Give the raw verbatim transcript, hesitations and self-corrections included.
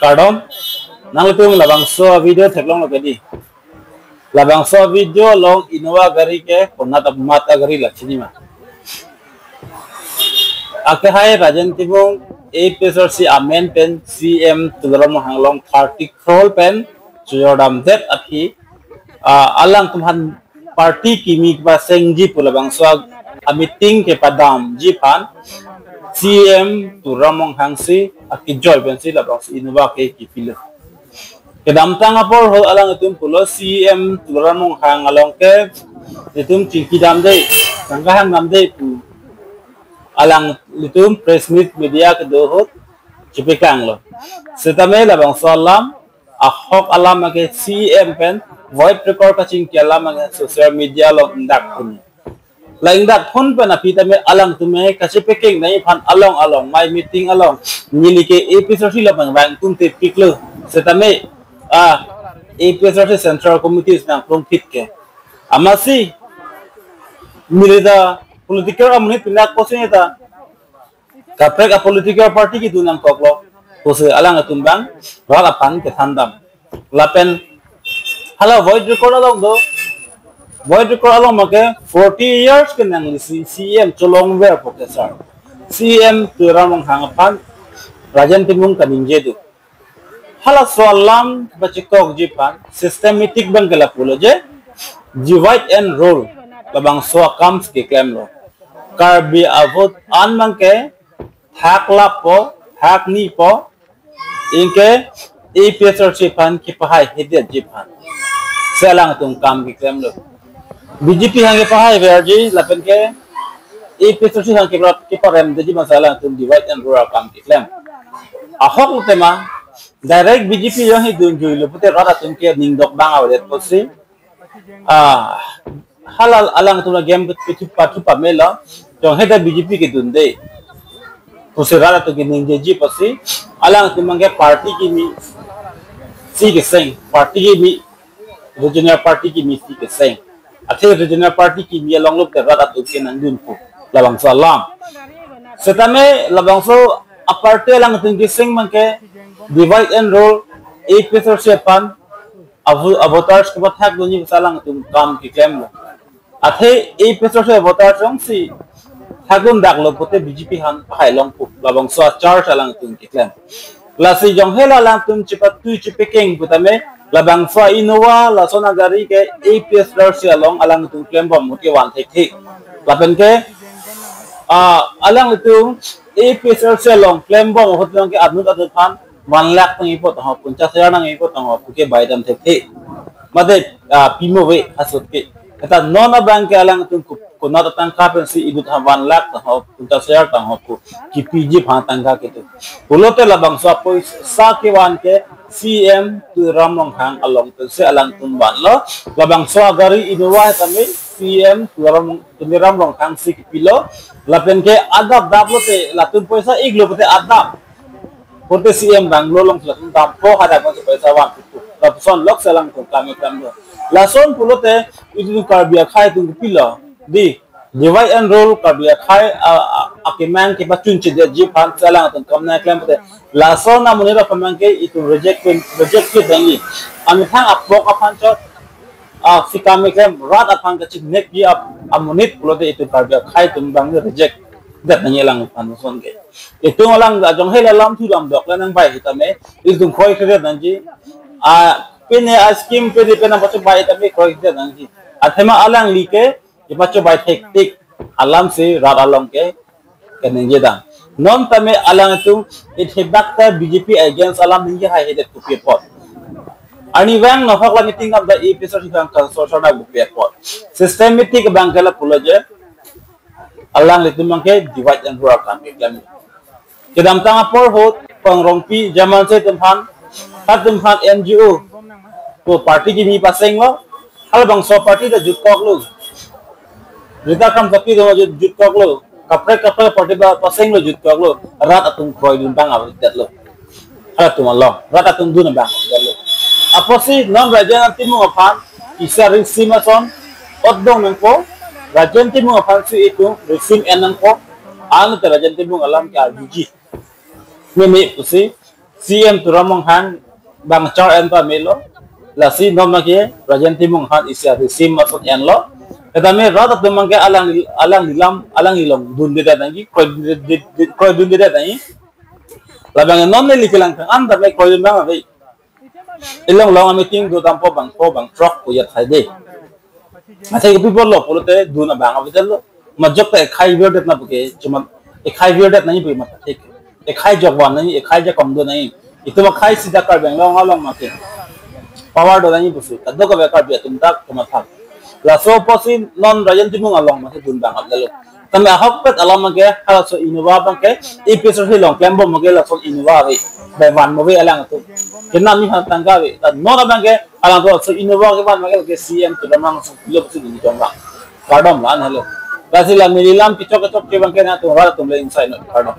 Kardom, nanglitum labangso video theklonglo kedi. Labangso video along Innova gari ke konat amat agari la chinima. Akehai Rajen Timung A P H L C amen pen C M Tuliram Ronghang along thirty crore pen chojordamdet aphi, ah, alangtum aphan party kimi kepasengji pu labangso a-meeting kepadamji aphan C M Tuliram Ronghang si akejoi pensi labangso Innova ke kipilo. Kedamtang apor ahut alanglitum pulo C M Tuliram Ronghang along ke itum chingki damde, tangka hang damde pu alanglitum press meet media kedo ahut chipekanglo. Setame labangso alam, ahok alam ke C M pen voice record kachingki alam ke social media along ingdakphun. La ingdakphun pen aphi tame alangtum ke kachepekeng nangji aphan along along mai meeting along neli ke A P H L C along vangvang tum tepiklo. Setame, ah, A P H L C Central Committee nangplongphit ke. Amatsi neli ta political amonit pindak kosi ta kaprek a political party kedun nangkoklo pusi alangtum abang rat aphan kethandam. Lapen hala voice record along do, voice record along make forty years ke nangli si C M cholongver pu ke sir. C M Tuliram Ronghang aphan Rajen Timung kaningje do. Halaso alam pachekokji aphan systematic abang ke lapulo je divide and rule labangso akam si keklemlo. Karbi avote an abang ke thak lapo, thak nipo, anke A P H L C aphan kepahai hedetji aphan si alangtum kam keklemlo. B J P aphan kepahaiverji lapen ke A P H L C aphan kepa-, keparemdeji aphan si alangtum divide and rule akam keklem. Ahok tema direct B J P along hi dunjuilo pute rat atum ke ningdok abang avedet pusi, ah, hala alangtum la game pathu pathu pamelo, jong heda B J P kedunde pusi rat atum keningjeji pusi, alangtum abang ke party kimi si keseng, party kimi, regional party kimi si keseng. Athe regional party kimi along lote rat atum ke nangdunpo labangso alam. Setame labangso a party alangtum keseng abang ke divide and rule, A P H L C aphan avo-, avoters kepathakdunji pusi alangtum kam keklemlo. Athe A P H L C avoters jongsi thakdundaklo pute B J P aphan pahai longpo labangso a charge alangtum keklem. Lasi jong hela alangtum chepatui chepekeng putame labangso Innova lason agari ke A P H L C along alangtum klembom ahut ke van thekthe. Lapen ke, ah, alanglitum A P H L C along klembom ahut along ke anut anut aphan one lakh nangjipo tangho, ponchas hajar nangjipo tangho puke baidam thekthe. Mate, ah, pimo ave asut ke. Eta non abang ke alangtum ku-, konat atangka pensi idut ha one lakh tangho, ponchas hajar tangho pu kipiji aphan tangka kedo. Pulote labangso apoisa kevan ke C M Tuliram Ronghang along pensi alangtum vanlo. Labangso agari Innova tame C M Tuliram, Tuliram Ronghang si kipilo. Lapen ke adap daplote latum poisa iklo pute adap pute C M bungalow along si latum dampo, hadak along si poisa vanpo. Lapuson lok si alangtum kam keklemlo. Lason pulote itum Karbi akhei atum kopilo, di, divide and rule Karbi akhei a, a, akemang kepachunchedetji aphan si alangtum kam nangklem pute. Lason amonit aphan abang ke itum reject pen, reject ke dengli. Amethang apok aphan chot, ah, si kam keklem, rat aphan kachingnekji ap-, amonit pulote itum Karbi akhei atum abang reject det nangji alangphan ason ke. Itum alang ajong hela lamthu lamdok le nangbai hitame itum kroikredet nangji. Ah, pine a scheme pine pine nangpachobai hitame kroikredet nangji. Athema alangli ke kepachobei thektik alam si rat along ke keningje dam. Non tame alangtum ithibak ta B J P against alam ningje haihedet kopi apot. Arnivang nohok la meeting damda A P H L C aphan consultation da kopi apot. Systematic abang ke lapulo je alanglitum abang ke divide and rule akam keklem. Kedamtang apor ahut Pangrongpi Jamanse atum aphan, atum aphan N G O pu party kimi pasenglo, halabangso party ta jutkoklo. Rita Khamsakti atum jut-, jutkoklo. Kaprek kaprek party ba pasenglo, jutkoklo. Rat atum kroidun abang avedet lo. Halatum along rat atum dun abang avedet lo. Apotsi non Rajen Timung aphan isi risim ason otdung nangpo. Rajen Timung aphansi itum risim en nangpo. Anke Rajen Timung alam ke arjuji. Meme pusi C M Tuliram Ronghang bang char en pamelo. Lasi non abangke Rajen Timung aphan isi isi maksud enlo. Setame rat atum abangke alang, alang lilam, alang ilong dunde nangji, kroidunde, kroidunde nangji. Labang non neli kelang thang an tame kroidun abang ave. Ilong long a-meeting do dampo bangpho bangthrok pu ya thai de. Asai ke people lo pulote dun abang ave lo. Majok ta ekhai virdet na puke, cuma ekhai virdet nangji pu matha thik. Ekhai jokvan nangji, ekhai jakong do nangji. Itum akhai sida Karbi Anglong along mate power do nangji pusi. Kadokave Karbi atum dak kematha. Laso apotsi non Rajen Timung along mate dun abang ave lo. Tame ahokpet alam abangke, halaso Innova abangke, A P H L C along klembom abangke laso Innova ave. Bai van mo ave alang atum. Kenam ni han tangka ave. Ta non abangke, alangtum laso Innova kevan abangke C M Tuliram Ronghang sung pilo pusi dun chong abang. Kardom la-an helo. Lasi la neli lam kechok kechok ke abangke nangtum rat atum le inside no. Kardom.